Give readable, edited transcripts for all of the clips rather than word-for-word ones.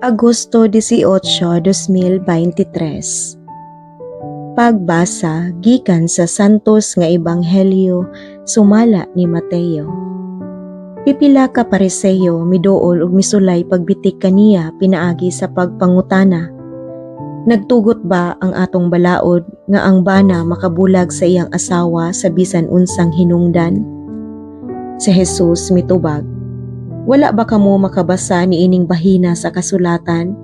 Agosto 18, 2023. Pagbasa gikan sa Santos nga Ebanghelyo sumala ni Mateo. Pipila ka Pariseyo miduol ug misulay pagbitik kaniya pinaagi sa pagpangutana. "Nagtugot ba ang atong balaod nga ang bana makabulag sa iyang asawa sa bisan unsang hinungdan?" Si Jesus mitubag, "Wala ba kamo makabasa niining bahina sa kasulatan?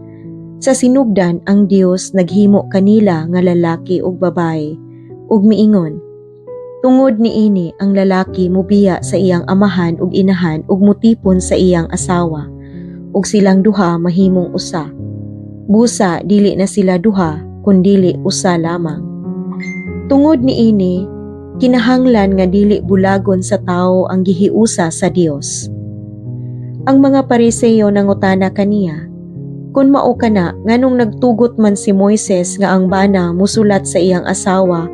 Sa sinugdan ang Dios naghimo kanila nga lalaki ug babaye, ug miingon, 'Tungod niini ang lalaki mubiya sa iyang amahan ug inahan ug mutipon sa iyang asawa, ug silang duha mahimong usa.' Busa dili na sila duha, kundili usa lamang. Tungod niini kinahanglan nga dili bulagon sa tawo ang gihiusa sa Dios." Ang mga Pariseyo nangutana kaniya, "Kung mao kana, nganong nagtugot man si Moises nga ang bana musulat sa iyang asawa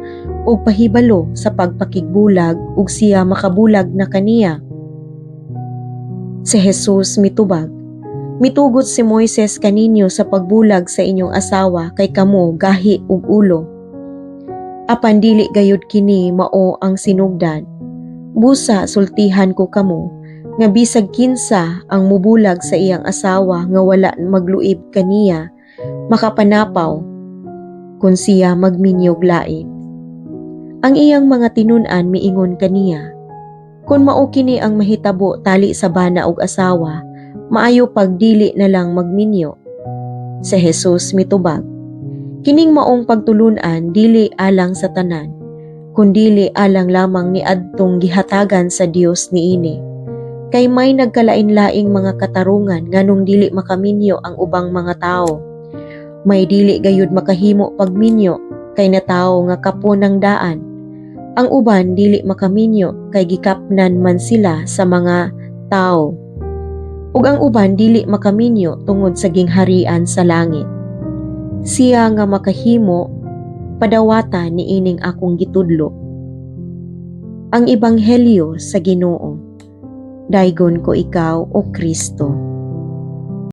og pahibalo sa pagpakigbulag ug siya makabulag na kaniya?" Si Jesus mitubag, "Mitugot si Moises kaninyo sa pagbulag sa inyong asawa kay kamo gahi og ulo. Apan dili gayud kini mao ang sinugdan. Busa sultihan ko kamo nga bisag kinsa ang mubulag sa iyang asawa nga wala magluib kaniya, makapanapaw kung siya magminyog lain." Ang iyang mga tinun-an miingon kaniya, "Kung mao kini ang mahitabo tali sa bana ug asawa, maayo pag dili na lang magminyo." Si Jesus mitubag, "Kining maong pagtulunan dili alang sa tanan, kundili alang lamang ni adtong gihatagan sa Dios niini. Kay may nagkalain-laing mga katarungan nganong dili makaminyo ang ubang mga tawo. May dili gayud makahimo pagminyo kay natawo nga kapon ang daan. Ang uban dili makaminyo kay gikapnan man sila sa mga tawo. Ug ang uban dili makaminyo tungod sa gingharian sa langit. Siya nga makahimo, padawata niining akong gitudlo." Ang Ebanghelyo sa Ginoo. Daygon ko ikaw, O Kristo.